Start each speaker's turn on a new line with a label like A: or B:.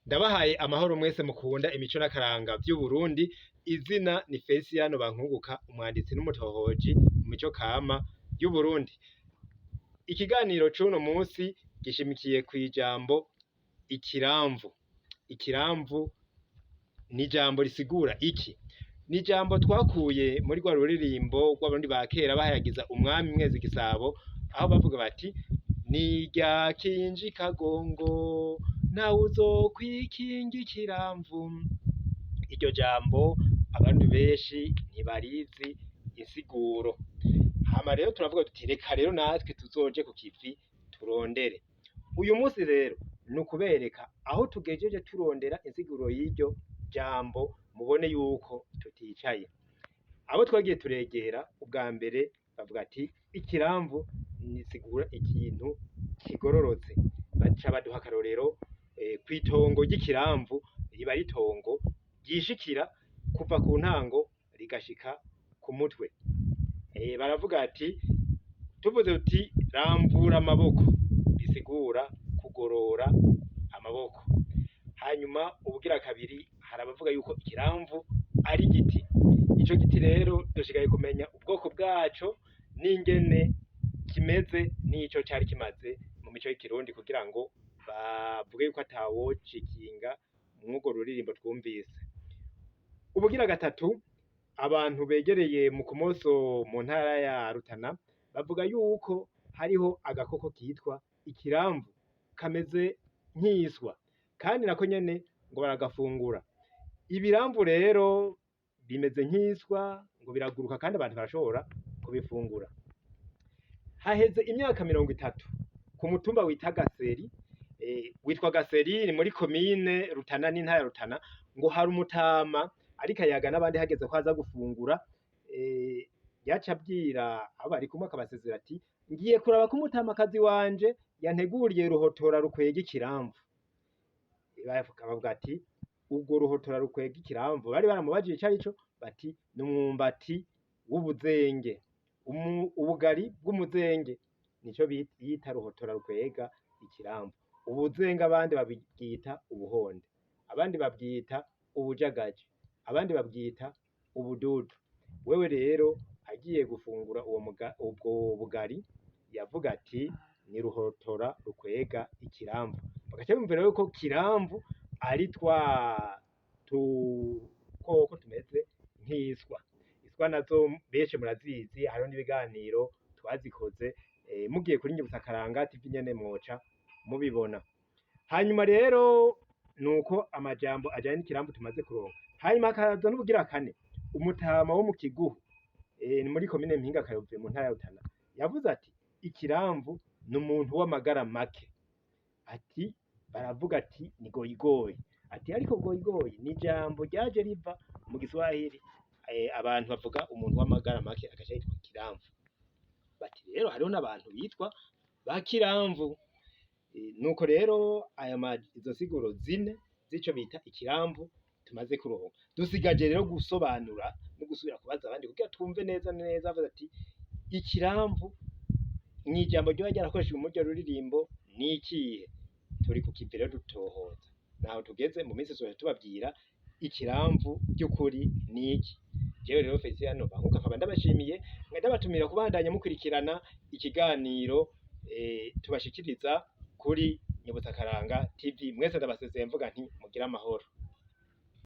A: Ndabahaye amahoro mwese mukunda imico n'akaranga vy'Uburundi, izina ni Feliciyano Bankunguka, umwanditsi n'umutohoji mu mico kama y'Uburundi. Ikiganiro c'uno musi gishimikiye kw'ijambo ikiramvu. Ikiramvu ni ijambo risigura iki? Ni ijambo twakuye muri rwa ruririmbo rw'abarundi ba kera bahayagiza umwami Mwezi Gisabo, aho bavuga bati nirya kinji kagongo ntawe uzokwikinga ikiramvu. Iryo jambo abarundi benshi ntibarizi insiguro. Hama rero turavuga tuti reka rero natwe tuzoje ku kivi turondere. Uyu musi rero ni ukubereka aho tugejeje turondera insiguro y'iryo jambo, mubone yuko tuticaye. Abo twagiye turegera ubwa mbere bavuga ati ikiramvu nisigura ikintu kigororotse, baca baduha akarorero kw'itongo ry'ikiramvu riba ari itongo ryishikira kuva ku ntango rigashika ku mutwe. Baravuga ati tuvuze tuti ramvura amaboko bisigura kugorora amaboko. Hanyuma ubugira kabiri hari abavuga yuko ikiramvu ari igiti. Ico giti rero dushigaye kumenya ubwoko bwaco n'ingene kimeze n'ico cari kimaze mu mico y'ikirundi kugira ngo bavuge yuko atawocikinga mw'urwo ruririmbo twumvise. Ubugira gatatu abantu begereye mu Kumoso mu ntara ya Rutana bavuga yuko hariho agakoko kitwa ikiramvu kameze nk'iswa kandi nako nyene ngo baragafungura. Ibiramvu rero bimeze nk'iswa ngo biraguruka kandi abantu barashobora kubifungura. Haheze imyaka 30 ku mutumba wita Gaseri, witwa Gaseri ni muri komine Rutana n'intara ya Rutana, ngo hari umutama ariko ayaga n'abandi hageze ko aza gufungura, yaca abwira abo bari kumwe akabasezera ati ngiye kuraba ko umutamakazi wanje yanteguriye ruhotora rukwega ikiramvu. Bavuga ati urwo ruhotora rukwega ikiramvu bari baramubajije ico arico, bati ni umwumbati w'ubuzenge, ubugari bw'umuzenge nico bita ruhotora rukwega ikiramvu. Ubuzenge abandi babwita ubuhonde, abandi babwita ubujagaje, abandi babwita ubududu. Wewe rero agiye gufungura uwo ubwo bugari yavuga ati ni ruhotora rukwega ikiramvu. Bagaca bumvira yuko kiramvu ari twa tukoko tumeze nk'iswa. Iswa nazo benshi murazizi, hariho n'ibiganiro twazikoze, mugiye kuri Nyibutsakaranga TV nyene mwoca mubibona. Hanyuma rero nuko amajambo ajanye n'ikiramvu tumaze kuronka. Hanyuma hakaza n'ubugira kane, umutama wo mu Kiguhu, ni muri komine Mpinga Kayove mu ntara ya Rutana, yavuze ati ikiramvu ni umuntu w'amagara make. Ati baravuga ati ni goyigoyi, ati ariko goyigoyi ni ijambo ryaje riva mu Giswahili, abantu bavuga umuntu w'amagara make agaca yitwa kiramvu. Bati rero hariho n'abantu bitwa ba kiramvu. Nuko rero aya izo nsiguro zine z'ico bita ikiramvu tumaze kuronka. Dusigaje rero gusobanura no gusubira kubaza abandi kugira twumve neza neza, bavuze ati ikiramvu mw'ijambo ryoba ryarakoreshejwe muri urwo ruririmbo ni ikihe? Turi ku kivi rero dutohoza. Naho tugeze mu minsi tuzoca tubabwira ikiramvu by'ukuri ni iki. Jewe rero Feliciyano Bankuka nkaba ndabashimiye, ndabatumira kubandanya mukurikirana ikiganiro tubashikiriza kuri Nyibutsakaranga TV. Mwese ndabasezeye mvuga nti mugire amahoro.